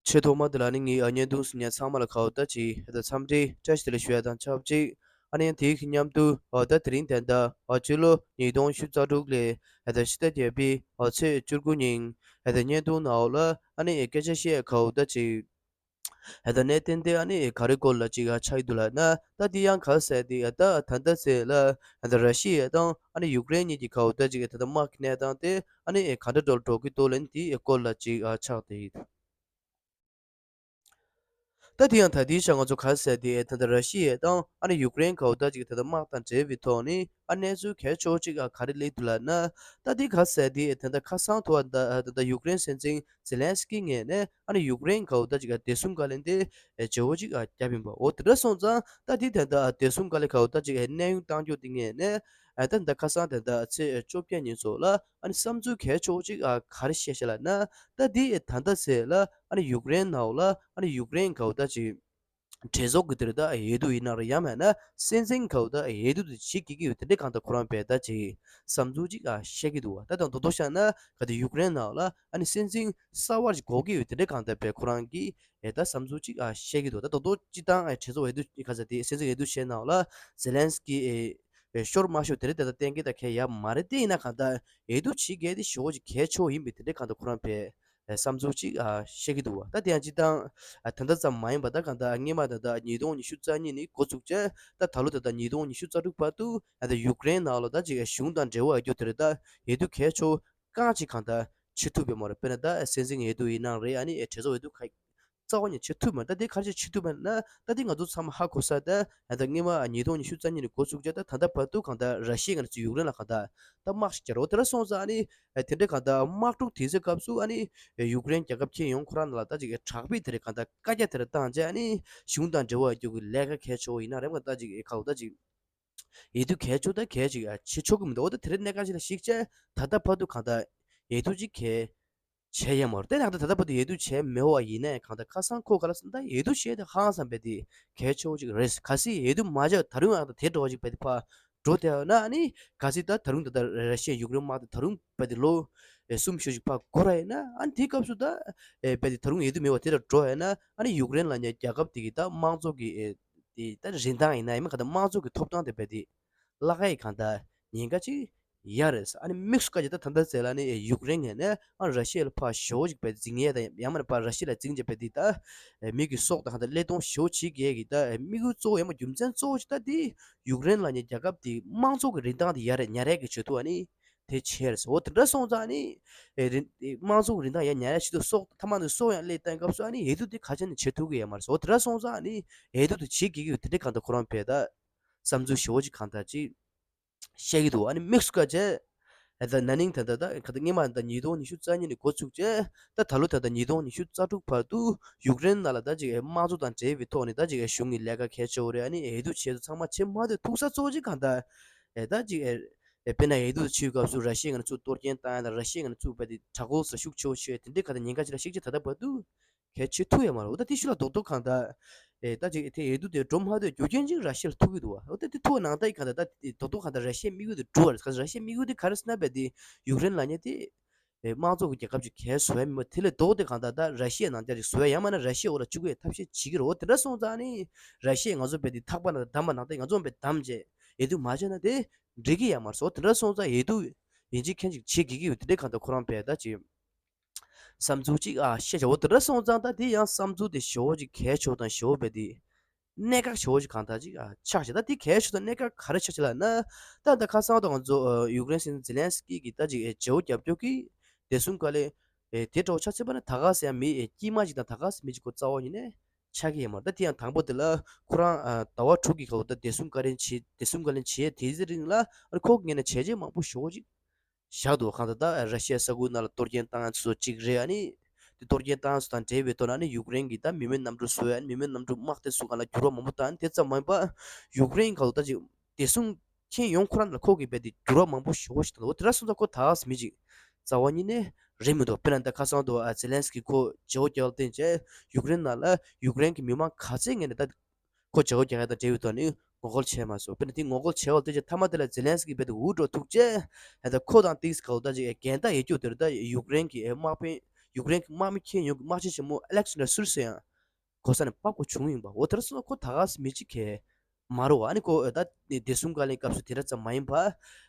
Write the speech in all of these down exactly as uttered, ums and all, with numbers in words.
ཆེས་ཐོག་མ་དེ་ལ་ནི་ངས་ཨ་བརྙན་ཐུང་གཟིགས་མཁན་ཚང་མ་ལ་ཁ་བ་ད་ཅིག་ད་འཚམས་འདྲི་བཀྲ་ཤིས་བདེ་ལེགས་ཞུ་ཡ་དང་ཆབས་ཅིག་ཨ་ནི་དེའི་མཉམ་དུ་ཨ་ད་དེ་རིང་དེ་འདྲ་ཨ་ཕྱི་ལོ་ཉིས་སྟོང་ཉི་ཤུ་རྩ་དྲུག་ལོའི་ཨ་ད་ཕྱི་ཟླ་བརྒྱད་པའི་ཨ་ཚེས་བཅུ་དགུ་ཉིན་ཨ་ད་བརྙན་ཐུང་ནང་ལ་ཨ་ནི་སྐད་ཆ་བཤད་ཁ་བ་ད་ཅིག་ཨ་ད་གནད་དོན་དེ་ཨ་ནི་ག་རེ་སྐོར་ལ་ཅིག་ཨ་ཆགས་ཀྱི་འདུག་ལབ་ན། ད་དེ་ཡང་ག་ཟེར་དེ་ཨ་ད་ད་ལྟ་ཚེ་ལ་ཨ་ད་ར་ཤི་ཡ་དང་ཨ་ནི་ཡུཀ་རེན་གཉིས་ཀྱི་ཁ་བ་ད་ཅིག་ཨ་ད་ད་དམག་གི་གནས་སྟངས་དེ་ཨ་ནི་ག་འདྲ་འགྲོ་འགྲོ་གི་འདུག་ལབ་ན་དེའི་སྐོར་ལ་ཅིག་ཨ་ཆགས་བསྡད་ཡོད། ད་དེ་ཡང་ད་ལྟའི་ཆར་ང་ཚོ་ག་ཟེར་དེ་ད་ལྟ་ར་ཤི་ཡ་དང་ཨ་ནི་ཡུཀ་རེན་ག་བ་ད་ཅིག་ད་ལྟ་དམག་དང་འབྲེལ་བའི་ཐོག་ནས་ཨ་གནས་ཚུལ་གལ་ཆེ་བོ་ཅིག་ཨ་ག་རེ་སླེབས་འདུག་ལབ་ན། ད་དེ་ག་ཟེར་དེ་ད་ལྟ་ཁ་སང་ཐོག་ད་ད་ལྟ་ཡུཀ་རེན་སྲིད་འཛིན་ཛེ་ལན་སི་ཀི་ངོས་ནས་ཨ་ནི་ཡུཀ་རེན་ག་བ་ད་ཅིག་ཨ་བདེ་སྲུང་བཀའ་བློན་དེ་བརྗེ་བོ་ཅིག་ཨ་བརྒྱབ་ཡིན་པ། འོ་དེ་འདྲ་སོང་ཙང་ད་དེ་ད་ལྟ་བདེ་སྲུང་བཀའ་བློན་ག་བ་ད་ཅིག་ཨ་གནས་དབྱུང་བཏང་རྒྱུ་དེ་ངོས་ནས་ཨ་ད་ད་ཁ་སང་ད་ལྟ་ཚེས་བཅོ་བརྒྱད་ཉིན་ཚོ་ལ་ཨ་ནི་བསམ་ཚུལ་གལ་ཆེ་བོ་ཅིག་ཨ་ག་རེ་བཤད་ཤག་ལབ་ན། ད་དེ་ད་ལྟ་ཚེ་ལ་ཨ་ནི་ཡུཀ་རེན་ནང་ལ་ཨ་ནི་ཡུཀ་རེན་ག་བ་ད་ཅིག་གྲོས་ཚོགས་ཀྱི་དེར་ད་འོས་བསྡུ་ཡིན་ན་རེད། ཡང་མིན་ན་སྲིད་འཛིན་ག་བ་ད་འོས་བསྡུ་དེ་བྱེད་དགོས་ཀྱི་ཡོད། དེ་འདྲའི་གང་ལྟར་ཁོ་རང་བས་ད་ཅིག་བསམ་ཚུལ་ཅིག་ཨ་བཤད་ཀྱི་འདུག་བ། ད་དང་རྡོག་རྡོག་བཤད་ན་ག་དེ་ཡུཀ་རེན་ནང་ལ་ཨ་ནི་སྲིད་འཛིན་གསར་བ་ཅིག་དགོས་ཀྱི་ཡོད། དེ་འདྲའི་གང་ལྟར་བས་ཁོ་རང་གིས་ཨེ་ད་བསམ་ཚུལ་ཅིག་ཨ་བཤད་ཀྱི་འདུག་ད་རྡོག་རྡོག་སྤྱི་བཏང་ཨེ་གྲོས་ཚོགས་འོས་བསྡུ་ག་ཟེར་དེ་སྲིད་འཛིན་འོས་བསྡུ་བྱས་ནང་ལ་ཛེ་ལན་སི་ཀི་ཨེ་ཤོར་མ་ཤོར་དེ་རེད། དེ་ལྟ་གཏན་འཁེལ་ད་གལ་ཡ་མ་རེད། དེ་ཡིན་ན་གང་ལྟར་འོས་བསྡུ་བྱེད་མཁན་དེ་ཞེ་པོ་ཅིག་གལ་ཆེ་བོ་ཡིན་པའི་དེ་འདྲའི་གང་ལྟར་ཁོ་རང་བས་བསམ་ཚུལ་ཅིག་བཤད་ཀྱི་འདུག་བ། ད་དེ་ཡང་སྤྱི་བཏང་ད་ལྟ་ཙམ་མ་ཡིན་པ་ད་གང་ལྟར་སྔོན་མ་ད་ལྟ་ཉིས་སྟོང་ཉི་ཤུ་རྩ་གཉིས་ནས་འགོ་བཙུགས་བྱས་ད་ད་ལོ་ད་ལྟ་ཉིས་སྟོང་ཉི་ཤུ་རྩ་དྲུག་བར་དུ་ད་ཡུཀ་རེན་ནང་ལ་ད་ཅིག་གཞུང་དང་འབྲེལ་བ་ཡོད་རྒྱུ་དེ་རེད། ད་འོས་བསྡུ་གལ་ཆེ་བོ་རྐང་གཅིག་གང་ལྟར་བྱེད་ཐུབ་པའི་མ་རེད། དཔེར་ན་ད་སྲིད་འཛིན་འོས་བསྡུ་ཡིན་ནའང་རེད། ཨ་ནི་གྲོས་ཚོགས་འོས་བསྡུ་ག་རྩ་བ་ནས་བྱེད་ཐུབ་མ་རེད། ད་དེ་ག་རེ་བྱེད་ཐུབ་མ་རེད་ན། ད་དེ་ང་ཚོ་ཚང་མ་ཧ་གོ་ས་ད་ད་སྔོན་མ་ཉིས་སྟོང་ཉི་ཤུ་རྩ་གཉིས་ནས་འགོ་བཙུགས་བྱས་ད་ད་ལྟ་བར་དུ་གང་ལྟར་ར་ཤི་ཡ་ང་ཚོ་ཡུཀ་རེན་ལ་གང་ལྟར་ད་དམག་ཞིག་རྒྱག་རོགས་དེ་འདྲ་སོང་ཙང་ཨ་ནི་དེ་འདྲའི་གང་ལྟར་དམག་འཁྲུག་དེ་ཚོའི་སྐབས་སུ་ཨ་ནི་ཡུཀ་རེན་རྒྱལ་ཁབ་ཁྱོན་ཡོངས་ཁོ་རང་ལ་ད་ཅིག་དྲག་པོའི་དེ་རེད་གང་ལྟར་བཀའ་རྒྱ་དེ་རེད་བཏང་བྱས་ཨ་ནི་གཞུང་དང་འབྲེལ་བ་ཡོད་རྒྱུ་གི་ལས་ཀ་གལ་ཆེ་བོ་ཡིན་ན་རེད། ང་ད་ཅིག་ཁ་ད་ཅིག་འོས་བསྡུ་གལ་ཆེ་དང་གལ་ཆེ་ཡ་བྱེད་ཆོག་གི་མི་འདུག་འོ་ད་དེ་རིང་གནད་འགག་ཅིག་ལ་གཞིགས་བྱས་ད་ལྟ་བར་དུ་གང་ལྟར་འོས་བསྡུ་ཅིག་གལ་བྱས་ཡོད་མ་རེད། དེ་ནང་ད་ད་ལྟ་བར་དུ་འོས་བསྡུ་བྱས་མེད་པ་ཡིན་ནའི་གང་ལྟར་ཁ་སང་ཁོ་ག་ལ་སོང་ད་འོས་བསྡུ་བྱས་ཏེ་ཧང་སང་བས་དེ་གལ་ཆེ་བོ་ཅིག་རེད། གལ་སྲིད་འོས་བསྡུ་མ་བྱས་ད་རུང་ཡང་ད་དེ་འགྲོ་བ་ཅིག་བས་དེ་ཕར་འགྲོ་བསྡད་ཡོད་ན་ཨ་ནི་གལ་སྲིད་ད་ད་རུང་ད་ལྟ་ར་ཤི་ཡ་ཡུཀ་རེན་དམག་དེ་ད་རུང་བས་དེ་ལོ་གསུམ་བཞི་ཞིག་ཕར་འགོར་བ་ཡིན་ན་ཨ་ནི་དེའི་སྐབས་སུ་ད་བས་དེ་ད་རུང་འོས་བསྡུ་མེད་པ་དེ་འདྲ་འགྲོ་བ་ཡིན་ན་ཨ་ནི་ཡུཀ་རེན་ལབ་མཁན་རྒྱལ་ཁབ་དེ་གི་ད་དམངས་གཙོ་གི་དེ་ད་རིན་ཐང་ཡིན་ན་ཡང་མིན་གང་ལྟར་དམངས་གཙོ་གི་ཐོབ་ཐང་དེ་རྦད་དེ་བརླག་ཡ་གང་ལྟར་ཉེན་ཁ་ཅིག་ཡོད་རེད། ཨ་ནི་དམིགས་སུ་བཀར་བྱས་ད་ད་ལྟ་ཟེར་ལ་ནི་ཡུཀ་རེན་ངོས་ནས་ཨ་ར་ཤི་ཡ་ལ་ཕར་ཞེ་པོ་ཅིག་རྦད་འཛིང་ཡས་དང་ཡང་མིན་ཕར་ར་ཤི་ཡ་ལ་འཛིང་བྱས་རྦད་དེ་ད་མི་གི་སྲོག་དང་གང་ལྟར་བློས་གཏོང་ཞེ་པོ་བྱེད་ཀྱི་ཡས་ཀྱི་ད་དམིགས་ཡུལ་གཙོ་བོ་ཡང་མ་རྒྱུ་མཚན་གཙོ་བོ་ཅིག་ད་དེ་ཡུཀ་རེན་ལབ་མཁན་རྒྱལ་ཁབ་དེ་དམངས་གཙོ་གི་རིན་ཐང་དེ་ཡར་ཉར་ཡས་ཀྱི་ཆེད་དུ་ཨ་ནི་དེ་བྱས་རེད་ཟེར། འོ་དེ་འདྲ་སོང་ཙང་ཨ་ནི་ཨེ་རིན་དམངས་གཙོ་གི་རིན་ཐང་ཡར་ཉར་ཡས་ཆེད་དུ་སྲོག་མཐའ་མ་ནས་སྲོག་ཡང་བློས་བཏང་སྐབས་སུ་ཨ་ནི་འོས་བསྡུ་དེ་ག་ཅི་ནས་བྱེད་ཐུབ་ཀྱི་ཡོད་མ་རེད་ཟེར། འོ་དེ་འདྲ་སོང་ཙང་ཨ་ནི་འོས་བསྡུ་དེ་བྱེད་དགོས་ཀྱི་ཡོད། དེ་འདྲའི་གང་ལྟར་ཁོ་རང་བས་ད་བསམ་ཚུལ་ཞེ་པོ་ཅིག་གང་ལྟར་ཅིག་བཤད་ཀྱི་འདུག་ཨ་ནི་དམིགས་སུ་བཀར་བྱས་ཨ་ད་ན་ནིང་ད་ལྟ་ད་ག་ད་སྔོན་མ་ད་ཉིས་སྟོང་ཉི་ཤུ་རྩ་གཉིས་ནས་འགོ་བཙུགས་བྱས་ད་ད་ལོ་ད་ལྟ་ཉིས་སྟོང་ཉི་ཤུ་རྩ་དྲུག་བར་དུ་ཡུཀ་རེན་ནང་ལ་ད་ཅིག་དམངས་གཙོ་དང་འབྲེལ་བའི་ཐོག་ནས་ད་ཅིག་གཞུང་གི་ལས་ཀ་གལ་ཆེ་བོ་རེད། ཨ་ནི་འོས་བསྡུ་བྱས་ཚོ་ཚང་མ་བྱེད་མ་ཐུབ་ཐུག་ས་གཙོ་བོ་ཅིག་གང་ལྟར་ཨེ་ད་ཅིག་ཨེ་དཔེར་ན་འོས་བསྡུ་བྱེད་སྐབས་སུ་ར་ཤི་ཡ་ང་ཚོ་གཏོར་སྐྱོན་བཏང་ཡ་ལ་ར་ཤི་ཡ་ང་ཚོ་བས་དེ་དྲག་རྒོལ་ཟེར་ཤུགས་ཆེ་བོ་བྱས་དེ་འདྲའི་ག་ད་ཉེན་ཁ་ཅིག་ལ་གཞིགས་བྱས་ད་ལྟ་བར་དུ་གལ་ཆེ་ཐུག་ཡོད་མ་རེད། འོ་ད་དེ་ཤུགས་ལ་རྡོག་རྡོག་གང་ལྟར་ཨེ་ད་ཅིག་དེ་འོས་བསྡུ་དེ་འགྲོ་མ་ཐུབ་རྒྱུ་རྐྱེན་ཅིག་ར་ཤི་ཡ་ལ་ཐུག་གི་འདུག་བ། འོ་ད་དེ་ཐུག་ནང་ལྟར་གང་ལྟར་ད་དེ་རྡོག་རྡོག་གང་ལྟར་ར་ཤི་ཡའི་དམིགས་ཡུལ་དེ་འགྲུབ་པ་རེད། ག་ར་ཤི་ཡའི་དམིགས་ཡུལ་དེ་ག་རེ་ཟེར་ན་བས་དེ་ཡུཀ་རེན་ལབ་མཁན་དེ་ཨེ་དམངས་གཙོ་གི་རྒྱལ་ཁབ་ཅིག་གལ་བཟོ་ཡ་མིན་པ་དེ་ལས་ལྡོག་སྟེ་གང་ལྟར་ད་ར་ཤི་ཡའི་ནང་རྒྱ་ཅིག་བཟོ་ཡ་ཡང་མིན་ན་ར་ཤི་ཡའི་འོག་ལ་བཅུག་ཡའི་ཐབས་ཤེས་བྱེད་ཀྱི་རེད། འོ་དེ་འདྲ་སོང་ཙང་ནི་ར་ཤི་ཡས་ང་ཚོ་བས་དེ་ཐག་པ་ནང་བསྡམས་པ་ནང་བསྡམས་ང་ཚོ་བས་བསྡམས་བྱས་འོས་བསྡུ་མ་བྱས་ན་དེ་འགྲིག་གི་ཡོད་མ་རེད་ཟེར། འོ་དེ་འདྲ་སོང་ཙང་འོས་བསྡུ་ཡིན་གཅིག་མིན་གཅིག་བྱེད་དགོས་ཀྱི་ཡོད། དེ་འདྲའི་གང་ལྟར་ཁོ་རང་བས་ད་ཅིག་བསམ་ཚུལ་གཅིག་ཨ་བཤད་བྱ། འོ་དེ་འདྲ་སོང་ཙང་ད་དེ་ཡང་བསམ་ཚུལ་དེ་ཞེ་པོ་ཅིག་གལ་ཆེ་བོ་དང་ཞེ་པོ་བས་དེ་གནད་འགག་ཆེ་བོ་ཞིག་གང་ལྟར་ཅིག་ཨ་ཆགས་ཤག་ད་དེ་གལ་ཆེ་དང་གནད་འགག་ག་རེ་ཆགས་ཤག་ལབ་ན། ད་ད་ཁ་སང་ད་ང་ཚོ་ཨ་ཡུཀ་རེན་སྲིད་འཛིན་ཛེ་ལན་སི་ཀི་གིས་ད་ཅིག་ཨེ་བརྗེ་པོ་བརྒྱབ་རྒྱུ་གི་བདེ་སྲུང་བཀའ་བློན་ཨེ་དེ་འདྲ་བོ་ཆགས་ཚེ་པ་ན་ད་ག་ཟེ་ཡང་མི་ཨེ་དཀྱུས་མ་ཅིག་དང་ད་ག་ཟེ་མི་ཅིག་ཁོ་རྩ་བ་ཉིད་ནས་ཆགས་ཀྱི་ཡོད་མ་རེད། ད་དེ་ཡང་དང་པོ་དེ་ལ་ཁོ་རང་ཨ་ཟླ་བ་དྲུག་གི་སྐབས་ད་བདེ་སྲུང་བཀའ་བློན་བྱེད་བདེ་སྲུང་བཀའ་བློན་བྱེད་དེའི་རིང་ལ་ཨ་ཁོ་གི་ངོས་ནས་བྱས་རྗེས་མང་པོ་ཞེ་པོ་ཅིག་བཞག་འདུག་གང་ལྟར་ད་ར་ཤི་ཡ་ས་ཁུལ་ནང་ལ་གཏོར་སྐྱོན་བཏང་ཡ་ཚོ་གཅིག་རེད། ཨ་ནི་དེ་གཏོར་སྐྱོན་བཏང་ཡ་ཚོ་དང་འབྲེལ་བའི་ཐོག་ནས་ཨ་ནི་ཡུཀ་རེན་གྱི་ད་མི་མེད་གནམ་གྲུ་བཟོས། ཨ་ནི་མི་མེད་གནམ་གྲུ་དམག་སྡེ་ཚོ་སྒང་ལ་འགྱུར་བ་མང་པོ་བཏང་། ཨ་ནི་དེ་ཙམ་མ་ཡིན་པ་ཡུཀ་རེན་གང་ལྟར་ཅིག་བདེ་སྲུང་ཁྱོན་ཡོངས་ཁོ་རང་ལ་ཁོ་གིས་རྦད་དེ་འགྱུར་བ་མང་པོ་ཞེ་པོ་ཞིག་བཏང་འདུག་འོ་དེ་འདྲ་སོང་ཙང་ཁོ་ད་ག་ཟེ་མི་ཅིག་རྩ་བ་ཉིད་ནས་རེད་མི་འདུག་དཔེར་ན་ད་ཁ་སང་དུ་ཨ་ཛེ་ལན་སི་ཀི་ཁོ་བརྗེ་པོ་བརྒྱབ་ལ་བརྟེན་བྱས་ཡུཀ་རེན་ནང་ལ་ཡུཀ་རེན་གྱི་མི་མང་ག་ཚད་ངོས་ནས་ད་ཁོ་བརྗེ་པོ་རྒྱག་ཡ་དང་འབྲེལ་བའི་ཐོག་ནས་ངོ་རྒོལ་བྱས་མ་སོང་། དཔེར་ན་དེ་ངོ་རྒོལ་བྱས་པ་དེ་ཅིག་མཐའ་མ་དེ་ལ་ཛེ་ལན་སི་ཀི་རྦད་དེ་འུར་འགྲོ་ཐུག་བྱས་ཨ་ད་ཁོ་དང་ཏིག་སི་ག་ལོ་ད་ཅིག་འགལ་ཟླ་ཡོད་རྒྱུ་དེར་ད་ཡུཀ་རེན་གྱི་དམག་དཔོན་ ཡུཀ་རེན་གྱི་དམག་མི་ཁྱེར་ཡོང་གི་དམག་སྤྱི་ཆེན་མོ་ཨ་ལེག་སན་ཌར་སུར་སི་ཡང་གོ་ས་ནས་ཕབ་དགོས་བྱུང་ཡིན་པ། འོ་དེར་སོང་ཁོ་ད་ག་སེ་མི་གཅིག་གས་མ་རེད་བ། ཨ་ནི་ཁོ་ད་བདེ་སྲུང་བཀའ་བློན་སྐབས་སུ་དེ་འདྲ་ཙམ་མ་ཡིན་པ།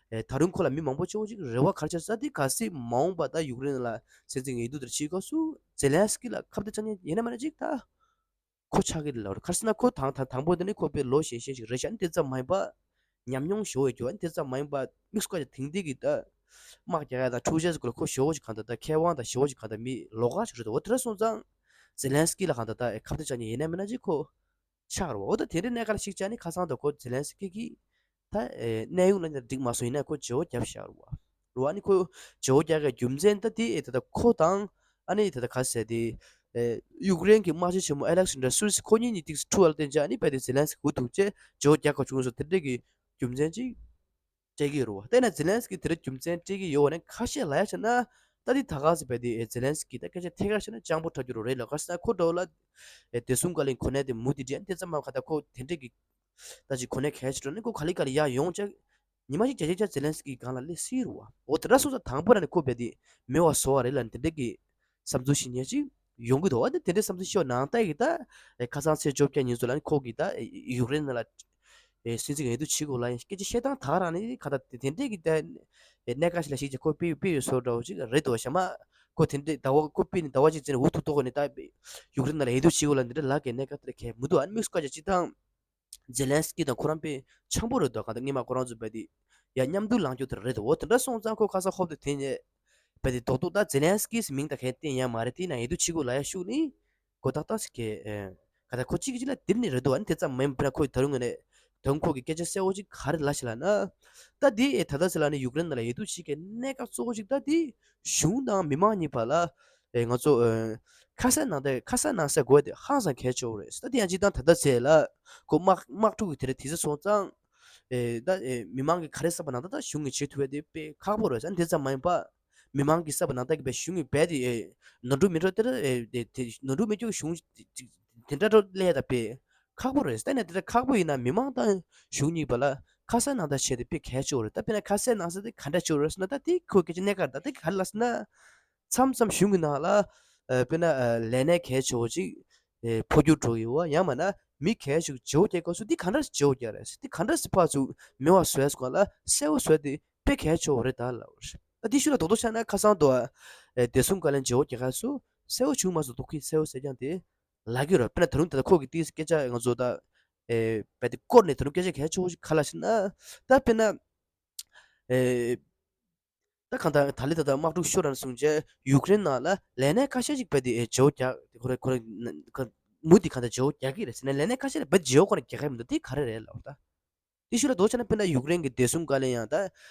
ད་རུང་ཁོ་ལ་མི་མང་པོ་ཆེ་བོ་ཅིག་རེ་བ་ག་རེ་བྱས་ས་དེ་གལ་སྲིད་མ་འོངས་པ་ད་ཡུཀ་རེན་ལ་སྲིད་འཛིན་འོས་བསྡུ་དེར་ཕྱིན་སྐབས་སུ་ཛེ་ལན་སི་ཀི་ལ་ཁ་གཏད་གཅོག་མཁན་ཡིན་ན་མིན་ན་ཅིག་ད། ཁོ་ཆགས་ཀྱི་རེད་ལབ་རེད། ག་རེ་ཟེར་ན་ཁོ་དང་དང་དང་པོ་དེ་ནི་ཁོ་དཔེ་ལོ་གཞོན་གཞོན་ཞིག་རེད་ཤག་ཨ་ནི་དེ་ཙམ་མ་ཡིན་པ། ཉམས་མྱོང་ཞེ་པོ་ཡོད་རྒྱུ། ཨ་ནི་དེ་ཙམ་མ་ཡིན་པ་དམིགས་སུ་བཀར་ཡ་དེང་དུས་ཀྱི་ད་དམག་རྒྱག་ཡ་དང་འཁྲུག་ཆ་སྐོར་ལ་ཁོ་ཞེ་པོ་ཞིག་གང་ལྟར་ད་མཁས་དབང་དང་ཞེ་པོ་ཞིག་གང་ལྟར་མི་ལོགས་ཀ་ཞིག་རེད་འདུག་འོ་དེ་འདྲ་སོང་ཙང་ཛེ་ལན་སི་ཀི་ལ་གང་ལྟར་ད་ཁ་གཏད་གཅོག་མཁན་ཡིན་ན་མིན་ན་ཅིག་ཁོ་ཆགས་རེད་བ། འོ་ད་དེ་འདྲའི་གནད་འགག་ལ་གཞིགས་བྱས་ནས་ཁ་སང་དུ་ཁོ་ཛེ་ལན་སི་ཀི་གིས་ད་ཨེ་གནས་དབྱུང་གནང་ན་འགྲིག་མ་སོང་། ཡིན་ན་ཁོ་བརྗེ་པོ་བརྒྱབ་བཞག་རེད་བ། རེད་བ། ཨ་ནི་ཁོ་བརྗེ་པོ་རྒྱག་གི་རྒྱུ་མཚན་ད་དེ་ཨེ་ད་ད་ཁོ་དང་ཨ་ནི་ད་ད་ག་ཟེར་དེ་ཨེ་ཡུཀ་རེན་གྱི་དམག་སྤྱི་ཆེན་མོ་ཨ་ལེག་སན་ཌར་སུར་སི་ཁོ་གཉིས་གཉིས་ཏིག་ཐུག་པ་ལ་བརྟེན་བྱས་ཨ་ནི་རྦད་དེ་ཛེ་ལན་སི་ཀི་འུ་ཐུག་བྱས་བརྗེ་པོ་རྒྱག་དགོས་བྱུང་སོང་། དེ་འདྲ་གི་རྒྱུ་མཚན་ཅིག་སྤྲད་ཀྱི་ཡོད་རེད་བ། དེ་ན་ཛེ་ལན་སི་ཀི་དེ་འདྲ་རྒྱུ་མཚན་སྤྲད་ཀྱི་ཡོད་བ་ནི་ཁ་ཤས་ལ་ཡ་བྱས་ན་ད་དེ་ད་ག་ཟེར་རྦད་དེ་ཨེ་ཛེ་ལན་སི་ཀི་ད་སྐད་ཆ་ཐད་ཀར་བཤད་ན་སྤྱང་པོ་འཁྲབ་རྒྱུ་རེད་ལ། ག་ཟེར་ན་ཁོ་འདྲ་བོ་ལ་ཨེ་བདེ་སྲུང་བཀའ་བློན་གོ་གནས་དེ་མུ་མཐུད་བསྡད་ཨ་ནི་དེ་ཙམ་མ་ག་ད་ཁོ་དེ་འདྲ་གི་ད་ཅིག་གོ་གནས་གལ་ཆེ་འགྲོ་ནི་ཁོ་ག་ལེ་ག་ལེ་ཡར་ཡོང་བྱས། ཉི་མ་ཞིག་བྱས་བྱས་བྱས་ཛེ་ལན་སི་ཀི་སྒང་ལ་སླེབས་སྲིད་རེད་བ། འོ་དེ་འདྲ་སོང་ཙང་དང་པོ་ར་ནས་ཁོ་རྦད་དེ་མེད་པ་བཟོ་བ་རེད་ལབ་ནས་དེ་འདྲ་གི་བསམ་ཚུལ་ཞིག་ཉན་ཅིག་ཡོང་གི་འདུག་འོ་དེ་དེ་འདྲའི་བསམ་ཚུལ་ཤོད་ནང་ལྟ་གི་ད་ཨེ་ཁ་སང་ཚེས་བཅོ་བརྒྱད་ཉིན་ཚོ་ལ་ནི་ཁོ་གིས་ད་ཨེ་ཡུཀ་རེན་ནང་ལ་ཨེ་སྲིད་འཛིན་འོས་བསྡུ་བྱེད་དགོས་ལབ་ཡ་སྐད་ཆ་བཤད་སྟངས་ད་ག་རང་ནི་ག་ད་དེ་དེ་འདྲས་ཀྱི་ད་ཨེ་གནད་འགག་ཞིག་ལ་གཞིགས་བྱས་ཁོ་ཕུད་ཕུད་ཡོད་བཟོ་འདྲ་བོ་ཅིག་རེད་འདུག་ཤག་མ། ཁོ་དེ་འདྲས་ཟླ་བ་ཁོ་ཕུད་ནས་ཟླ་བ་གཅིག་ཙམ་ནས་འུ་ཐུག་ཐུག་གོ་ནས་ད་ཡུཀ་རེན་ནང་ལ་འོས་བསྡུ་བྱེད་དགོས་ལབ་འདི་འདྲ་ལབ་མཁན་གནད་འགག་དེ་འདྲ་གང་ཡང་མི་འདུག་ཨ་ནི་དམིགས་སུ་བཀར་བྱས་སྤྱིར་བཏང་ཛེ་ལན་སི་ཀི་དང་ཁོ་རང་དཔེ་འཆམ་པོ་རེད་འདུག་གང་ལྟར་སྔོན་མ་ཁོ་རང་ཚོ་རྦད་དེ་ཡ་མཉམ་དུ་ལངས་རྒྱུ་དེ་རེད་འདུག་འོ་དེ་འདྲ་སོང་ཙང་ཁོ་ཁ་སང་ཧོབ་ཏེ་དེ་ནས་རྦད་དེ་རྡོག་རྡོག་ད་ཛེ་ལན་སི་ཀི་ཟེར་མིང་ད་གང་ཡང་བཏོན་ཡ་མ་རེད། དེ་ན་འོས་བསྡུ་བྱེད་དགོས་ལབ་ཡ་ཤུགས་ནི་གོ་ཏག་ཏག་ཞིག་གིས་ཨེ་ག་ད་ཁོ་གཅིག་གིས་གཅིག་ལ་སྡེབ་ནི་རེད་འདུག་ཨ་ནི་དེ་ཙམ་མིན་པ་ཁོས་ད་རུང་ངོས་ནས་ད་རུང་ཁོ་གི་སྐད་ཆ་གསལ་བོ་ཅིག་ག་རེ་ལབ་ཤག་ལབ་ན། ད་དེ་ཨེ་ད་ལྟ་ཟེར་ལབ་ནི་ཡུཀ་རེན་ནང་ལ་འོས་བསྡུ་བྱེད་མཁན་གནད་འགག་གཙོ་བོ་ཅིག་ད་དེ་གཞུང་དང་མི་མང་གཉིས་བར་ལ་ཨེ་ང་ཚོ་ཨེ་ཁ་གསལ་ནང་ད་ཁ་གསལ་ནང་གསལ་དགོས་དེ་ཧང་སང་གལ་ཆེ་བོ་རེད། ད་དེ་ཡང་སྤྱིར་བཏང་ད་ལྟ་ཟེར་ལ་ཁོ་དམག་དམག་འཁྲུག་གི་དེ་རིང་དུས་ཚོད་སོང་ཙང་ཨེ་ད་ཨེ་མི་མང་གིས་ག་རེ་བསམ་པ་ནང་ད་ད་གཞུང་གིས་བྱེད་ཐུབ་ཡ་དེ་དཔེ་ཁག་པོ་རེད། ཨ་ནི་དེ་ཙམ་མ་ཡིན་པ་མི་མང་གིས་བསམ་པ་ནང་ད་གི་དཔེ་གཞུང་གིས་རྦད་དེ་ཨེ་ནོར་འཁྲུལ་མི་འགྲོ་དེ་ར་ཨེ་དེ་དེ་ནོར་འཁྲུལ་མི་སྐྱོ་གཞུང་དེ་འདྲ་འགྲོ་སླེབས་ཡ་ད་དཔེ་ཁག་པོ་རེད། ད་ནི་དེ་འདྲ་ཁག་པོ་ཡིན་ན་མི་མང་དང་གཞུང་གཉིས་བར་ལ་ཁ་གསལ་ནང་ད་བྱས་ཏེ་དཔེ་གལ་ཆེ་བོ་རེད། ད་དཔེར་ན་ཁ་གསལ་ནང་གསལ་དེ་ག་འདྲ་ཆེ་བོ་རེད་ཟེར་ན་ད་དེ་ཁོའི་སྐད་ཆ་གནད་འགག་རེད། ད་དེ་ག་རེ་ལབ་ཟེར་ན། མཚམས་མཚམས་གཞུང་གི་ནང་ལ་ཨ་དཔེར་ན་ཨ་ལས་གནས་གལ་ཆེ་བོ་ཅིག་ཨེ་འཕོ་འགྱུར་འགྲོ་གི་ཡོད་བ། ཡང་མིན་ན་མི་གལ་ཆེ་བོ་བརྗེ་པོ་རྒྱག་སྐབས་སུ་འདི་ག་འདྲ་སེ་བརྗེ་པོ་རྒྱག་རེད་ཟེར། འདི་ག་འདྲ་སེ་ཕར་ཚུར་མེད་པ་བཟོ་ཡ་སྐོར་ལ་གསལ་བོ་བཟོ་ཡ་དེ་དཔེ་གལ་ཆེ་བོ་རེད་ད་ལབ་པ་རེད། ད་འདི་ཤུགས་ལ་རྡོག་རྡོག་ཆགས་ན་ཁ་སང་དུ་ཨེ་བདེ་སྲུང་བཀའ་བློན་བརྗེ་པོ་རྒྱག་སྐབས་སུ་གསལ་བོ་བྱུང་མ་སོང་། རྡོག་ཁུལ་གསལ་བོ་གསལ་རྐྱང་དེ་ལབ་ཀྱི་རེད། དཔེར་ན་ད་རུང་ད་ལྟ་ཁོ་གི་ཏིས་སྐད་ཆ་ང་ཚོ་ད་ཨེ་རྦད་དེ་སྐོར་ནས་ད་རུང་སྐད་ཆ་གལ་ཆེ་བོ་ཞིག་ག་ལབ་ཟེར་ན། ད་དཔེར་ན་ཨེ། ད་གང་ལྟར་ད་ལི་ད་ལྟ་དམག་འཁྲུག་ཤོར་རན་སོང་རྗེས་ཡུཀ་རེན་ནང་ལ་ལས་གནས་ཁ་ཤས་ཤིག་རྦད་དེ་ཨེ་བརྗེ་པོ་རྒྱག་ཁོ་རེ་ཁོ་རེ་ཁོ་མུ་མཐུད་གང་ལྟར་བརྗེ་པོ་རྒྱག་གི་རེད་ཟེར་ན། ལས་གནས་ཁ་ཤས་ལ་རྦད་བརྗེ་པོ་ཁོ་རང་རྒྱག་གི་མི་འདུག་དེ་ག་རེ་རེད་ལབ་པ་ད། དེ་ཤུགས་ལ་རྡོག་ཆ་ན་དཔེར་ན་ཡུཀ་རེན་གྱི་བདེ་སྲུང་བཀའ་བློན་ཡང་ད་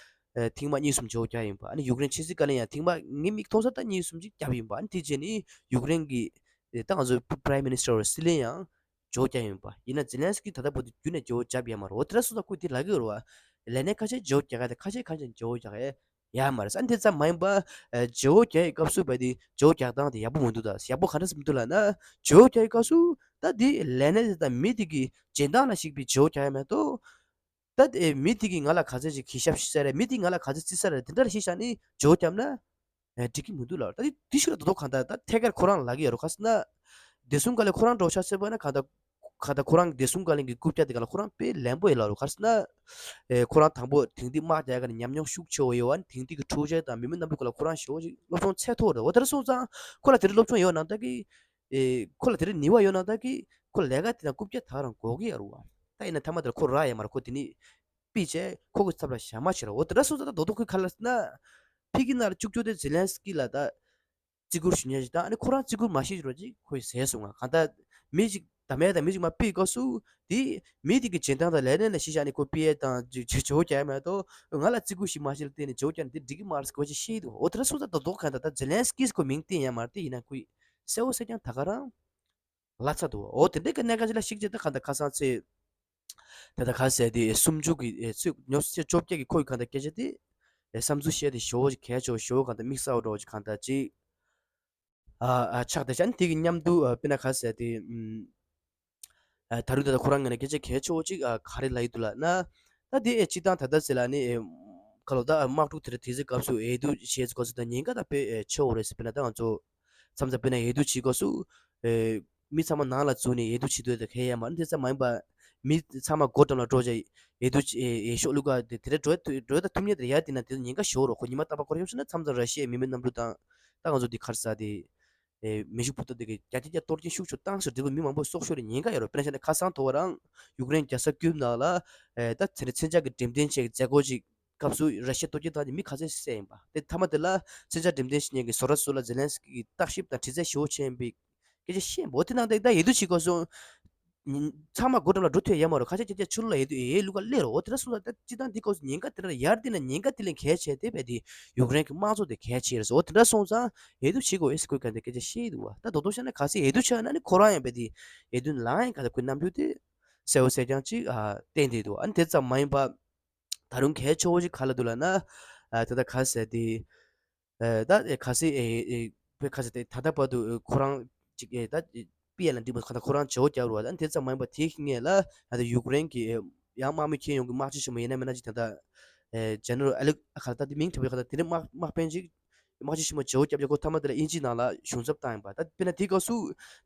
ཨེ་ཐེངས་མ་གཉིས་གསུམ་བརྗེ་པོ་རྒྱག་ཡིན་པ། ཨ་ནི་ཡུཀ་རེན་ཕྱི་སྲིད་བཀའ་བློན་ཡང་ཐེངས་མ་ངའི་མིག་མཐོང་ས་ད་གཉིས་གསུམ་ཅིག་བརྒྱབ་ཡིན་པ། ཨ་ནི་དེ་རྗེས་ནི་ཡུཀ་རེན་གྱི་ཨེ་ད་ང་ཚོའི་Prime Minister་སྲིད་བློན་ཡང་བརྗེ་པོ་རྒྱག་ཡིན་པ། ཡིན་ན་ཛེ་ལན་སི་ཀི་ད་ལྟ་བར་དུ་རྒྱུན་ནས་བརྗེ་པོ་བརྒྱབ་ཡོད་མ་རེད། འོ་དེ་འདྲ་སོང་ཙང་ཁོས་དེ་ལབ་ཀྱི་ཡོད་རེད་བ། ལས་གནས་ཁ་ཤས་བརྗེ་པོ་རྒྱག་ཡ་དང་ཁ་ཤས་ཁ་ཤས་བརྗེ་པོ་རྒྱག་ཡ་ཡོད་མ་རེད། ཨ་ནི་དེ་ཙམ་མ་ཡིན་པ་ཨ་བརྗེ་པོ་རྒྱག་ཡའི་སྐབས་སུ་བ་དེ་བརྗེ་པོ་རྒྱག་སྟངས་དེ་ཡག་པོ་མི་འདུག་ད་ཡག་པོ་ག་འདྲ་ཟེར་མི་འདུག་ལབ་ན། བརྗེ་པོ་རྒྱག་ཡའི་སྐབས་སུ་ད་དེ་ལས་གནས་དེ་དང་མི་དེ་གི་འཇོན་ཐང་ལ་གཞིགས་པའི་བརྗེ་པོ་རྒྱག་ཡ་མ་གཏོགས། ད་དེ་མི་དེ་གིས་ང་ལ་ག་ཚོད་ཅིག་གུས་ཞབས་ཞུ་ས་རེད། མི་དེ་ང་ལ་ག་ཚོད་བརྩི་ས་རེད། དེ་འདྲ་ལ་གཞིགས་བཞག་ནས་བརྗེ་པོ་བརྒྱབ་ན། ཨེ་འགྲིག་གི་མི་འདུག་ལབ། ད་དེ་དེ་ཤུགས་ལ་རྡོག་རྡོག་གང་ལྟར་ད་ཐད་ཀར་ཁོ་རང་ལབ་ཀྱི་ཡོད་རེད། ག་ཟེར་ན། བདེ་སྲུང་བཀའ་བློན་ཁོ་རང་འདྲ་བོ་ཆ་བཞག་པ་ན་གང་ལྟར་གང་ལྟར་ཁོ་རང་གི་བདེ་སྲུང་བཀའ་བློན་གྱི་རྐུབ་བཀྱག་དེ་ག་ལ་ཁོ་རང་དཔེ་ལེན་པོ་ཡོད་ལབ་རེད། ག་ཟེར་ན། ཨེ་ཁོ་རང་དང་པོ་དེང་དུས་དམག་རྒྱག་ཡ་ག་ནས་ཉམས་མྱོང་ཤུགས་ཆེ་བོ་ཡོད་པ། ཨ་ནི་དེང་དུས་ཀྱི་འཁྲུག་ཆ་དང་མི་མི་རྣམས་ཀྱི་སྐོར་ལ་ཁོ་རང་ཞེ་པོ་ཅིག་སློབ་སྦྱོང་ཚད་མཐོ་བོ་རེད། འོ་དེ་འདྲ་སོང་ཙང་ཁོ་ལ་དེ་འདྲ་སློབ་སྦྱོང་ཡོད་ན་ད་གི་ཨེ་ཁོ་ལ་དེ་འདྲ་ནུས་པ་ཡོད་ན་ད་གི་ཁོ་ལས་ཀ་དེ་དང་རྐུབ་བཀྱག་ད་རང་དགོས་ཀྱི་ཡོད་རེད་བ། ད་ཡིན་ན་མཐའ་མ་དེར་ཁོ་རག་ཡོད་མ་རེད། ཁོ་དེ་ནི་ཕུད་བྱས་ཁོ་གི་ཚབ་ལ་ཞག་མ་ཕྱིན་ར། འོ་དེ་འདྲ་སོང་ཙང་ད་རྡོག་རྡོག་ཁོས་ག་ལབ་ཟེར་ན། ཕ་གི་ནང་ལ་བཅུག་རྒྱུ་དེ་ཛེ་ལན་སི་ཀི་ལ་ད་བརྩི་བཀུར་ཞུ་མཁན་ཞིག་དང་། ཨ་ནི་ཁོ་རང་བརྩི་བཀུར་མ་ཞུ་རོགས་ཅིག་ཁོས་ཟེར་སོང་ང་། གང་ལྟར་མི་ཞིག་དམ་ཡ་དང་མི་ཞིག་མར་ཕུད་སྐབས་སུ་དེ་མི་དེ་གི་འཇོན་ཐང་དང་ལས་གནས་ལ་གཞི་བཞག་ནས་ཁོ་ཕུད་ཡ་དང་བརྗེ་བོ་རྒྱག་ཡ་མ་གཏོགས། ང་ལ་བརྩི་བཀུར་ཞིག་མ་ཞུས་ལ་བརྟེན་ནས་བརྗེ་བོ་རྒྱག་ན་དེ་འགྲིག་གི་མ་རེད་ཟེར་ཁོ་ཅིག་བཤད་འདུག་འོ་དེ་འདྲ་སོང་ཙང་ད་རྡོག་རྡོག་གང་ལྟར་ད་ཛེ་ལན་སི་ཀི་ཁོ་མིང་བཏོན་ཡ་མ་རེད། དེ་ཡིན་ན་ཁོས་གསལ་བོ་གསལ་རྐྱང་ད་ག་རང་ལབ་ཚར་འདུག་འོ་དེ་འདྲའི་གི་གནད་འགག་ཅིག་ལ་གཞིགས་བྱས་ད་གང་ལྟར་ཁ་སང་ཚེས་ད་ལྟ་ག་ཟེར་དེ་སུམ་ཅུ་གི་ཨེ་ཚེས་ཉོ་ཚེས་བཅོ་བརྒྱད་ཀྱི་ཁོའི་གང་ལྟར་སྐད་ཆ་དེ་ཨེ་བསམ་ཚུལ་བཤད་དེ་ཞེ་པོ་ཅིག་གལ་ཆེ་བོ་ཞེ་པོ་གང་ལྟར་དམིགས་བསལ་བ་འདྲ་བོ་ཅིག་གང་ལྟར་ཅིག་ཨ་ཨ་ཆགས་བསྡད་ཤག་ཨ་ནི་དེ་གི་མཉམ་དུ་ཨ་དཔེར་ན་ག་ཟེར་དེ་ཨམ་ཨ་ད་རུང་ད་ལྟ་ཁོ་རང་ངོས་ནས་སྐད་ཆ་གལ་ཆེ་བོ་ཅིག་ཨ་ག་རེ་ལབ་ཡི་འདུག་ལབ་ན། ད་དེ་ཨེ་སྤྱིར་བཏང་ད་ལྟ་ཟེར་ལ་ནི་ཨེ་ག་ལོ་ད་དམག་འཁྲུག་དེ་འདྲ་དེ་ཚོའི་སྐབས་སུ་འོས་བསྡུ་བྱེད་ཚེ་སྐབས་སུ་ད་ཉེན་ཁ་ད་དཔེ་ཨེ་ཆེ་བོ་རེད་ཟེར། དཔེར་ན་ད་ང་ཚོ་ མཚམས་མཚམས་དཔེར་ན་འོས་བསྡུ་བྱེད་སྐབས་སུ་ཨེ་མི་ཚང་མ་ནང་ལ་འཛུལ་ནས་འོས་བསྡུ་བྱེད་འདོད་དེ་གལ་ཡང་མ་རེད། དེ་ཙམ་མ་ཡིན་པ་མི་ཚང་མ་སྒོ་འགྲམ་ལ་འགྲོ་བྱས་འོས་བསྡུ་བྱེད་འོས་ཤོག་བླུག་ག་དེ་དེ་འདྲ་འགྲོ་འགྲོ་ད་ཐུབ་ཉེན་དེ་ཡར་བལྟས་ན་དེ་ཉེན་ཁ་ཞེ་པོ་རེད། ཁོ་ཉི་མ་རྟག་པར་སྐོར་ཡོང་ཕྱིན་ན་མཚམས་མཚམས་ར་ཤི་ཡའི་མི་མེད་གནམ་གྲུ་དང་ད་ང་ཚོ་འདི་ག་རེ་ཟེར་དེ། ཨེ་མེ་ཤུགས་འཕུར་མདའ་དེ་གི་རྒྱ་ཆེ་རྒྱ་གཏོར་སྐྱོན་ཤུགས་ཆེ་བཏང་ཟེར་དེ་གི་མི་མང་པོ་སྲོག་ཤོར་ནས་ཉེན་ཁ་ཡོད་རེད། དཔེར་ན་བཤད་ན་ཁ་སང་དོ་བ་རང་ཡུཀ་རེན་རྒྱལ་ས་ཀིབ་ནང་ལ་ཨེ་ད་དེ་ནས་མཚོན་ཆ་གི་འགྲེམས་སྟོན་བྱེད་མཛད་སྒོ་ཅིག་སྐབས་སུ་ར་ཤི་ཡ་གཏོར་སྐྱོན་བཏང་ནས་མི་ག་ཚོད་བསད་ཡིན་པ་དེ་མཐའ་མ་དེ་ལ་མཚོན་ཆ་འགྲེམས་སྟོན་བྱེད་མཁན་གྱི་བཟོ་གྲྭ་ཚོ་ལ་ཛེ་ལན་སི་ཀི་གི་བརྟག་ཞིབ་དང་དྲི་རྩད་ཞེ་པོ་བྱས་ཡིན་པའི་སྐད་ཆ་བཤད་ཡིན་པ། འོ་དེ་ནང་བཞིན་ད་འོས་བསྡུ་བྱེད་སྐབས་སུ་ཉིན་ཚང་མ་སྒོ་འགྲམ་ལ་འགྲོ་ཐུབ་ཡ་མ་རེད། ཁ་ཤས་ཁྱེད་ཅག་ཕྱི་ལོགས་ལ་འོས་བསྡུ་འོས་བླུག་ག་སླེབས་རོགས། འོ་དེ་འདྲ་སོང་ཙང་ད་སྤྱིར་བཏང་འདི་སྐབས་སུ་ཉེན་ཁ་དེ་འདྲ་ཡར་བལྟས་ན་ཉེན་ཁ་དེ་ལས་གལ་ཆེ་དེ་བས་དེ་ཡུཀ་རེན་གྱི་དམངས་གཙོ་དེ་གལ་ཆེ་རེད་ཟེར། འོ་དེ་འདྲ་སོང་ཙང་འོས་བསྡུ་བྱེད་དགོས་ཨེ་ཟེར་ཁོས་ག་འདྲ་སྐད་ཆ་བཤད་འདུག་བ། ད་རྡོག་རྡོག་བཤད་ན་གལ་སྲིད་འོས་བསྡུ་བྱས་ན་ནི་ཁོ་རང་ཡང་བས་དེ་འོས་བསྡུ་ལངས་ཡང་ག་འདྲ་ཁོའི་རྣམ་འགྱུར་དེ་གསལ་པོ་གསལ་རྐྱང་ཅིག་ཨ་བསྟན་བསྡད་འདུག་ཨ་ནི་དེ་ཙམ་མ་ཡིན་པ་ད་རུང་གལ་ཆེ་བོ་ཅིག་ག་ལ་འདུག་ལབ་ན་ཨ་ད་ལྟ་ག་ཟེར་དེ། ཨ་ད་ཨེ་གལ་སྲིད་ཨེ་ཨེ་བོད་གལ་སྲིད་དེ་ད་ལྟ་བར་དུ་ཨེ་ཁོ་རང་ཅིག་ཨེ་ད་ཨེ་པི་ཨེལ་ལ་འགྲིག་པ་གང་ལྟར་ཁོ་རང་བྱེད་སྒོ་བརྒྱབ་རུ་བ་ད་དེ་ཙམ་མ་ཡིན་པ་དེའི་སྔོན་ལ་ད་ལྟ་ཡུཀ་རེན་གྱི་ཨེ་ཡང་དམག་མི་ཁྱེར་ཡོང་གི་དམག་སྤྱི་ཆེན་མོ་ཡིན་ན་མིན་ན་ཅིག་ད་ལྟ་ཨེ་ཇེ་ནེ་རལ་ཨ་ལེག་ཨ་ག་ད་དེ་མིང་དྲན་པའི་ག་ད་དེ་ནི་དམག་དམག་དཔོན་ཅིག་དམག་སྤྱི་ཆེན་མོ་བྱེད་སྒོ་བརྒྱབ་རྒྱུ་ཁོ་མཐའ་མ་དེ་ལ་དབྱིན་ཇི་ནང་ལ་གཞུང་ཚབ་བཏང་ཡིན་པ། ད་དཔེར་ན་དེའི་སྐབས་སུ་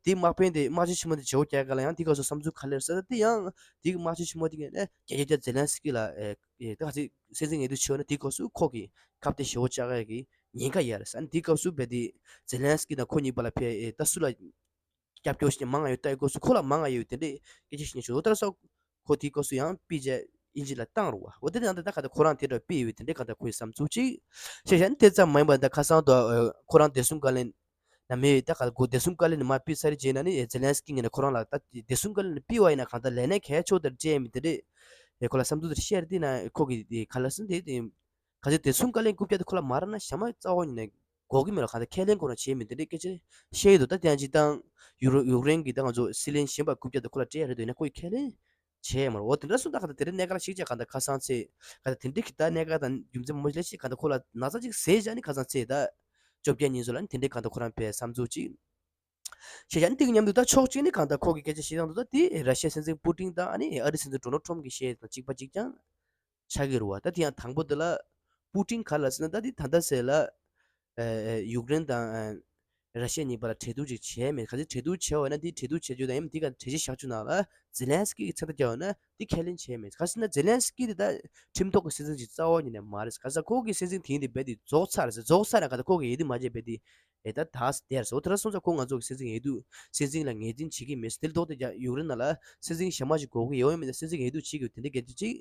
དེའི་དམག་དཔོན་དེ་དམག་སྤྱི་ཆེན་མོ་དེ་བྱེད་སྒོ་བརྒྱབ་ག་ལ་ཡང་དེའི་སྐབས་སུ་བསམ་ཚུལ་ག་ལེར་ཟེར་ན་དེ་ཡང་དེའི་དམག་སྤྱི་ཆེན་མོ་དེ་ངས་ནས་རྒྱ་རྒྱ་རྒྱ་ཛེ་ལན་སི་ཀི་ལ་ཨེ་ཨེ་ད་ག་ཚོད་སྲིད་འཛིན་འོས་བསྡུ་བྱས་ན་དེའི་སྐབས་སུ་ཁོ་གི་ཁ་གཏད་ཞེ་པོ་བཅག་ཡ་གི་ཉེན་ཁ་ཡོད་རེད་ཟེར། ཨ་ནི་དེའི་སྐབས་སུ་བས་དེ་ཛེ་ལན་སི་ཀི་དང་ཁོ་གཉིས་བར་ལ་ཕེ་ཨེ་ད་སུ་ལ་རྒྱབ་སྐྱོར་ཞིག་མང་ང་ཡོད་ལྟ་ཡི་སྐབས་སུ་ཁོ་ལ་མང་ང་ཡོད་དེ་འདྲས་སྐད་ཆ་ཞིག་ནས་ཞུ་ལོ་ལྟར་སོགས་ཁོ་དེའི་སྐབས་སུ་ཡང་པི་ཇེ་དབྱིན་ཇི་ལ་བཏང་རུ་བ། འོ་དེ་ནང་དེ་ད་ག་ད་ཁོ་རང་དེ་འདྲ་པི་ཡོད་དེ་འདྲས་ག་ད་ཁོའི་བསམ་ཚུལ་ཅིག་བཤད་བཤད་ནི་དེ་ཙམ་མ་ཡིན་པར་ད་ཁ་སང་དུ་ཁོ་རང་བདེ་སྲུང་བཀའ་བློན་ནམ་ཡོད་ད་ག་ད་ཁོ་བདེ་སྲུང་བཀའ་བློན་ནི་མ་པི་ཚར་རྗེས་ན་ནི་ཛེ་ལན་སི་ཀི་ངོས་ནས་ཁོ་རང་ལ་ད་བདེ་སྲུང་བཀའ་བློན་ནི་པི་བ་ཡིན་ན་གང་ལྟར་ལས་གནས་གལ་ཆེ་བོ་དེར་སྤྲད་མི་དེ་འདྲས་ཁོ་ལ་བསམ་ཚུལ་དེ་བཤད་དེ་ན་ཁོ་གི་ག་ལ་སྲིད་དེ། གལ་སྲིད་བདེ་སྲུང་བཀའ་བློན་རྐུབ་བཀྱག་དེ་ཁོ་ལ་མ་རག་ན་ཞྭ་དམར་རྩ་བ་ཉིད་ནས་དགོས་ཀྱི་མེད་ལ་གང་ལྟར་ཁས་ལེན་ཁོ་རང་བྱས་མི་དེ་འདྲའི་སྐད་ཆ་བཤད་ཡོད་འདུག་ད་དེ་ཡང་སྤྱིར་བཏང་ཡུ་རོ་ཡུཀ་རེན་གྱི་ད་ང་ཚོ་སྲིད་བློན་གཞན་པ་རྐུབ་བཀྱག་དེ་ཁོ་ལ་སྤྲད་ཡ་རེད་འདུག་ཡིན་ན་ཁོ་ཡི་ཁས་ལེན་བྱས་མ་རེད། འོ་དེ་འདྲ་སོང་ད་གང་ལྟར་དེ་འདྲའི་གནད་འགག་ལ་ཞིག་བྱས་གང་ལྟར་ཁ་སང་ཚེ་གང་ལྟར་དེ་འདྲའི་གི་ད་གནད་འགག་དང་རྒྱུ་མཚན་མང་པོ་ཞིག་ལ་ཞིག་གང་ལྟར་ཁོ་ལ་ན་ཚ་ཅིག་བཟས་བཞག་ནི་ཁ་སང་ཚེ་ད་བཅོ་བརྒྱད་ཉིན་ཚོ་ལ་ནི་དེ་འདྲའི་གང་ལྟར་ཁོ་རང་པའི་བསམ་ཚུལ་ཅིག་བཤད་བཞག་ནི་དེ་གི་མཉམ་དུ་ད་ཕྱོགས་གཅིག་ནི་གང་ལྟར་ཁོ་གི་སྐད་ཆ་བཤད་སྟངས་དུ་ད་དེ་ར་ཤི་ཡའི་སྲིད་འཛིན་པུ་ཏིན་དང་ཨ་ནི་ཨ་རིའི་སྲིད་འཛིན་ཌོ་ནལ་ཊམ་གྱི་བཤད་དང་གཅིག་པ་གཅིག་རྐྱང་ཆགས་ཀྱི་རེད་བ། ད་དེ་ཡང་དང་པོ་དེ་ལ་པུ་ཏིན་ག་ལ་ཟེར་ན་ད་དེ་ད་ལྟ་ཟེར་ལ་ཨ་ཨ་ཡུཀ་རེན་དང་ཨ་ར་ཤི་ཡ་གཉིས་བར་ལ་གྲོས་བསྡུར་ཅིག་བྱས་མེད། གལ་སྲིད་གྲོས་བསྡུར་བྱས་པ་ན་དེ་གྲོས་བསྡུར་བྱས་རྒྱུ་དང་ཡང་དེ་ག་གྲོས་གཞི་བཞག་རྒྱུ་ནང་ལ་ཛེ་ལན་སི་ཀི་གི་མཚན་རྟགས་བརྒྱབ་པ་ན་དེ་ཁས་ལེན་བྱས་མེད། གལ་སྲིད་ན་ཛེ་ལན་སི་ཀི་དེ་ད་ཁྲིམས་ཐོག་གི་སྲིད་འཛིན་ཅིག་རྩ་བ་ཉིད་ནས་མ་རེད། ག་ས་ཁོ་གི་སྲིད་འཛིན་དེ་ཡིན་དེ་རྦད་དེ་རྫོགས་ཚར་རེད། རྫོགས་ཚར་ན་ག་ད་ཁོ་གི་འོས་བསྡུ་མ་བྱས་རྦད་དེ་ཨེ་ད་ད་སྡེར་སོ་དེ་ར་སོང་ཙང་ཁོ་ང་ཚོ་གི་སྲིད་འཛིན་འོས་བསྡུ་སྲིད་འཛིན་ལ་ངོས་འཛིན་བྱེད་ཀྱི་མེད་ཟེར། དེ་ལྡོག་སྟེ་རྒྱ་ཡུཀ་རེན་ནང་ལ་སྲིད་འཛིན་གཞན་མ་ཞིག་དགོས་ཀྱི་ཡོད་མེད་ན་སྲིད་འཛིན་འོས་བསྡུ་བྱེད་དགོས་དེ་འདྲའི་སྐད་ཆ་ཅིག་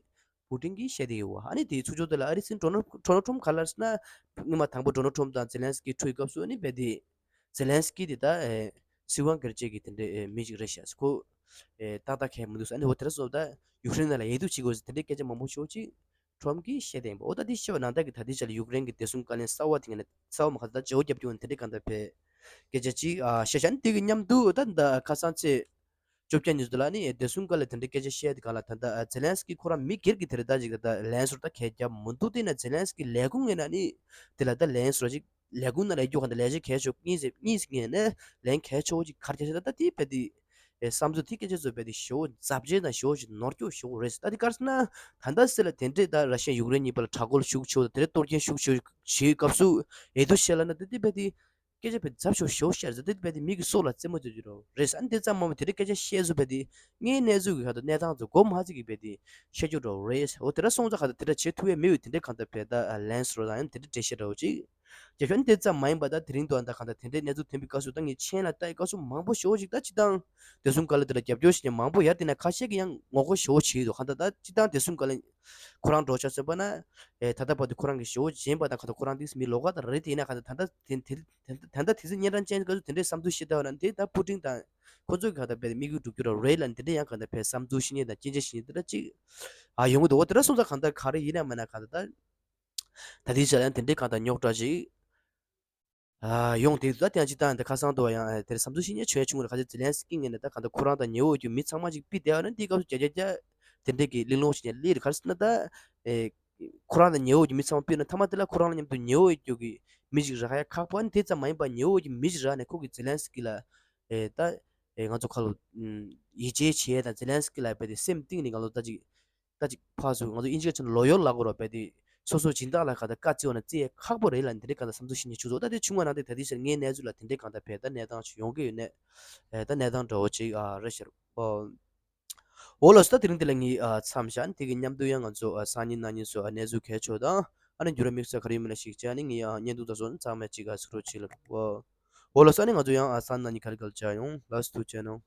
པུ་ཏིན་གྱིས་བཤད་དེ་ཡོད་བ། ཨ་ནི་དེའི་ཚུགས་ཕྱོགས་དེ་ལ་ཨ་རིའི་སྲིད་འཛིན་ཌོ་ནལ་ཌོ་ནལ་ཊམ་ག་ལ་ཟེར་ན་སྔོན་མ་དང་པོ་ཌོ་ནལ་ཊམ་དང་ཛེ་ལན་སི་ཀི་འཕྲད་སྐབས་སུ་ཨ་ནི་རྦད་དེ་ཛེ་ལན་སི་ཀི་དེ་ད་ཨེ་སྲིད་དབང་སྒེར་གཅོད་ཀྱི་དེ་འདྲའི་ཨེ་མི་ཞིག་རེད་ཤག་ཁོ་ཨེ་ཏག་ཏག་ཁས་མི་འདུག་ཟེར། ཨ་ནི་འོ་དེ་ར་སོང་ད་ཡུཀ་རེན་ནང་ལ་འོས་བསྡུ་བྱེད་དགོས་ཟེར་དེ་འདྲའི་སྐད་ཆ་མང་པོ་ཤོད་ཅིག་ཊམ་གྱིས་བཤད་བསྡད་ཡིན་པ། འོ་ད་དེ་བཤད་པ་ནང་ལྟར་གྱི་ད་ལྟའི་ཆ་ལ་ཡུཀ་རེན་གྱི་བདེ་སྲུང་བཀའ་བློན་གསར་བ་དེ་ངས་ནས་གསར་བ་མ་ག་ད་ཇོ་བོ་རྒྱབ་སྐྱོར་དེ་འདྲའི་གང་ལྟར་བས་སྐད་ཆ་ཅིག་ཨ་བཤད་བཞག་ནི་དེ་གི་མཉམ་དུ་ད་ད་ཁ་སང་ཚེས་བཅོ་བརྒྱད་ཉིན་དུ་ལ་ནི་བདེ་སྲུང་བཀའ་བློན་དེ་འདྲའི་སྐད་ཆ་བཤད་དེ་གང་ལ་ད་ད་ཛེ་ལན་སི་ཀི་ཁོ་རང་མི་སྒེར་གྱི་དེ་རེད། ད་ཅིག་ད་ལན་སོར་ད་གས་རྒྱབ་མི་འདུག་དེ་ན་ཛེ་ལན་སི་ཀི་ལས་ཁུངས་ངོས་ན་ནི་དེ་ལ་ད་ལན་སོར་ཅིག་ལས་ཁུངས་ནང་ལ་ཡོད་གང་ད་ལས་བྱེད་གས་ཤོག་གཉིས་ཟེར་གཉིས་ཟེར་ངས་ནས་ལན་གས་ཆོག་ཅིག་གར་རྒྱ་ཤེ་ད་ད་དེ་བས་དེ། ཨེ་བསམ་ཚུལ་དེ་སྐད་ཆ་ཚོ་རྦད་དེ་ཞེ་པོ་ཛབ་ཆེན་དང་ཞེ་པོ་ཞིག་ནོར་སྐྱོ་ཞེ་པོ་རེད། ད་དེ་ག་རེ་ཟེར་ན་ད་ལྟ་སྲིད་ལ་དེ་འདྲས་ད་ར་ཤི་ཡ་ཡུཀ་རེན་གཉིས་བར་ལ་དྲག་རྒོལ་ཤུགས་ཆེ་བོ་དེ་འདྲས་གཏོར་སྐྱོན་ཤུགས་ཆེ་བོ་བྱེད་སྐབས་སུ་འོས་བསྡུ་བཤད་ལ་ན་དེ་དེ་རྦད་དེ་སྐད་ཆ་རྦད་ཛབ་ཞེ་པོ་ཞེ་པོ་བཤད་རེད། དེ་རྦད་དེ་མི་གི་སྲོག་ལ་རྩེད་མོ་རྩེ་རྒྱུ་རེད། རེད་ཟེར། ཨ་ནི་དེ་ཙམ་མ་མོ་དེ་འདྲས་སྐད་ཆ་བཤད་ཚུལ་རྦད་དེ་ངའི་གནས་ཚུལ་གི་ཁ་ཐུག་གནས་སྟངས་ཚོ་མགོ་མ་ཚོས་གི་རྦད་དེ་བཤད་རྒྱུ་འདྲ་བོ་རེད། འོ་དེ་འདྲ་སོང་ཙང་ག་ད་དེ་འདྲ་བྱེད་ཐུབ་ཡ་མི་ཡོད། དེ་འདྲས་གང་ལྟར་བས་ད་ལན་སོར་དང་ཡང་དེ་འདྲས་འགྲེལ་བཤད་འདྲ་བོ་ཅིག་རྒྱ་ཤོད་ནི་དེ་ཙམ་མ་ཡིན་པ་ད་དེ་རིང་དུའང་ད་གང་ལྟར་དེ་འདྲའི་གནས་ཚུལ་ཐོན་པའི་སྐབས་སུ་ད་ངས་མཆན་ལ་ལྟ་ཡི་སྐབས་སུ་མང་པོ་ཞེ་པོ་ཞིག་ད་སྤྱིར་བཏང་བདེ་སྲུང་བཀའ་བློན་དེ་ལ་རྒྱབ་སྐྱོར་བྱེད་མཁན་མང་པོ་ཡར་བལྟས་ན་ཁ་ཤས་ཀྱིས་ཡང་ངོ་རྒོལ་ཞེ་པོ་བྱེད་ཀྱི་འདུག་གང་ལྟར་ད་སྤྱིར་བཏང་བདེ་སྲུང་བཀའ་བློན་ཁོ་རང་འགྲོ་ཆ་སོན་པ་ན་ཨེ་ད་ལྟ་བར་དུ་ཁོ་རང་གིས་ཞེ་པོ་བྱེད་པ་དང་གང་ལྟར་ཁོ་རང་དེ་མི་ལོགས་ཀ་ད་རེད། དེ་ཡིན་ན་གང་ལྟར་ད་ལྟ་དེ་དེ་ད་ལྟ་དེ་ཚོ་གཉན་འཕྲང་ཅན་སྐབས་སུ་དེ་འདྲའི་བསམ་ཚུལ་བཤད་བསྡད་པ་ན་དེ་ད་པུ་ཏིན་དང་ཁོ་ཚོ་གི་གང་ལྟར་བས་དམིགས་ཡུལ་འགྲུབ་རྒྱུ་ར་རེད་ལ་དེ་འདྲའི་ཡང་གང་ལྟར་བས་བསམ་ཚུལ་བཤད་མཁན་དང་སྐྱོན་ཆ་བཤད་མཁན་དེ་འདྲ་ཅིག་ཨ་ཡོང་གི་འདུག་འོ་དེ་འདྲ་སོང་ཙང་གང་ལྟར་ག་རེ་ཡིན་ན་མིན་ན་གང་ལྟར་ད། ད་ལྟའི་ཆ་ལ་ཡང་དེ་འདྲའི་གང་ལྟར་རྙོག་དྲ་ཞིག་ཨ་ཡོང་དེ་ད་ལྟ་ཡང་ཅིག་ད་ཡང་དེ་ཁ་སང་དུ་བ་ཡང་དེར་བསམ་ཚུལ་ཤེས་ཉེན་བྱུང་ཡ་བྱུང་བ་རེད། ཁ་ཤས་ཛེ་ལན་སི་ཀི་ངོས་ནས་ད་གང་ལྟར་ཁོ་རང་དང་ཉེ་བོ་ཡོད་རྒྱུ་མི་ཚང་མ་ཅིག་ཕུད་བསྡད་ཡོད་ན་དེའི་སྐབས་སུ་བརྒྱ་ཆ་བརྒྱ་དེ་འདྲའི་གི་གླེང་སློང་ཞིག་ནས་སླེབས་རེད། ག་རེ་ཟེར་ན་ད་ཨེ་ཁོ་རང་དང་ཉེ་བོ་ཡོད་རྒྱུ་མི་ཚང་མ་ཕུད་ཡོད་ན་མཐའ་མ་དེ་ལ་ཁོ་རང་ལ་མཉམ་དུ་ཉེ་བོ་ཡོད་རྒྱུ་གི་མི་ཞིག་རག་ཡ་ཁག་པོ། ཨ་ནི་དེ་ཙམ་མ་ཡིན་པར་ཉེ་བོ་ཡོད་རྒྱུ་མི་ཞིག་རག་ནས་ཁོ་གི་ཛེ་ལན་སི་ཀི་ལ་ཨེ་ད་ཨེ་ང་ཚོ་ཁ་ལོ་ཡིད་ཆེས་བྱེད་ཡ་དང་ཛེ་ལན་སི་ཀི་ལ་རྦད་དེ་སེམས་གཏིང་ནས་ང་ཚོ་ད་ཅིག་ད་ཅིག་ཕར་ཚུར་ང་ཚོ་དབྱིན་ཇི་སྐད་ཆ་ལོ་ཡོལ་ལབ་དགོས་རེད་པས། དེ་ སོ་སོ་སྦྱིན་བདག་ལ་གང་ལྟར་བཀའ་བརྩི་བ་ན་བརྩི་ཡས་ཁག་པོ་རེད་ལབ་ནས་དེ་འདྲའི་གང་ལྟར་བསམ་ཚུལ་བཤད་མཁན་བྱུང་སོང་། ད་དེ་བྱུང་བ་ན་དེ་ད་ལྟའི་ཆར་ངའི་གནས་ཚུལ་ལ་དེ་འདྲའི་གང་ལྟར་བལ་ད་གནས་སྟངས་ཅིག་ཡོང་གི་ཡོད་ནས། ཨེ་ད་གནས་སྟངས་འདྲ་བོ་ཅིག་ཨ་རེད་ཤག་ཨོ། འོ་ལགས་སོ། ད་དེ་རིང་འདི་ལ་ངས་ཨ་མཚམས་བཞག་ནས། དེ་གི་མཉམ་དུ་ཡང་ང་ཚོ་ཨ་སང་ཉིན་གནངས་ཉིན་སོགས་ཨ་གནས་ཚུལ་གལ་ཆེ་བ་དང་། ཨ་ནི་འགྱུར་བ་དམིགས་བསལ་ག་རེ་ཡོད་མེད་ལ་ཞིག་བྱས་ནས་ངས་ཨ་བརྙན་ཐུང་དང་སོགས་ནི་ཚང་མ་གཅིག་ཨ་གཟིགས་རོགས་བྱེད་ལ། འོ་ལགས་སོ། ཨ་ནི་ང་ཚོ་ཡང་ཨ་སང་གནངས་ཉིན་ག་ལེ་ག་ལེ་མཇལ་ཡོང་། ལགས་སོ། ཐུགས་རྗེ་གནང་།